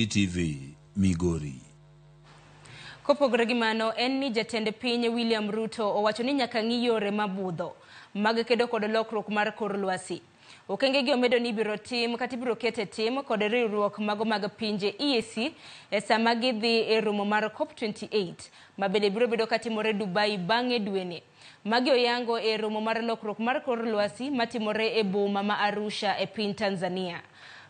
TV, Migori. Kopogore gi mano, en ni jatend piny William Ruto owacho ni nyaka ng'i yore mabudho mag kedo kod lokruok mar kor lwasi. Okenge gi omedo ni ibiro tim kata ibiro ket e tim kod riwruok mago mag pinje EAC e sama gidhi e romo mar COP28 ma bende biro bedo katimore Dubai bang'e dweni. Magi oyango e romo mar lokruok mar kor lwasi matimore e boma ma Arusha e piny Tanzania.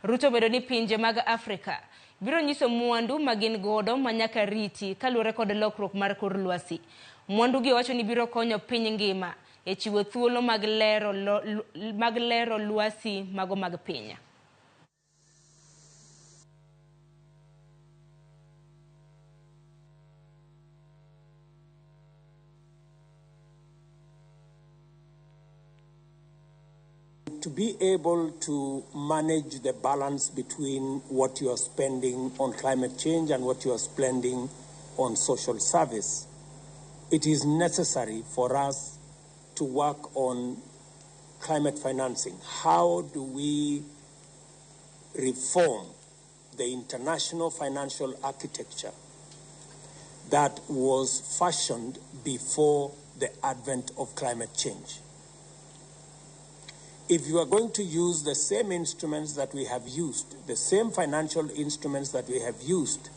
Ruto omedo ni pinje mag Afrika biro nyiso mwandu ma gin godo ma nyaka riti kaluwore kod lokruok mar kor lwasi. Mwandu gi owacho ni biro konyo piny ngima e chiwo thuolo mag lero lwasi mago mag piny. To be able to manage the balance between what you are spending on climate change and what you are spending on social service, it is necessary for us to work on climate financing. How do we reform the international financial architecture that was fashioned before the advent of climate change? If you are going to use the same instruments that we have used, the same financial instruments that we have used,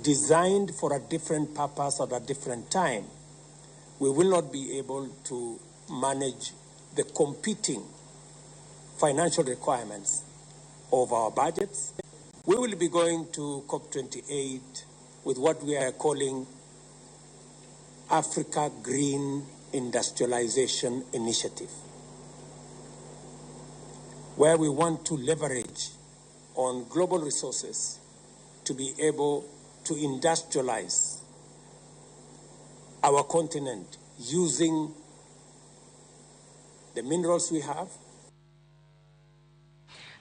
designed for a different purpose at a different time, we will not be able to manage the competing financial requirements of our budgets. We will be going to COP28 with what we are calling Africa Green Industrialization Initiative, where we want to leverage on global resources to be able to industrialize our continent using the minerals we have.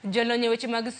Jolony weche mag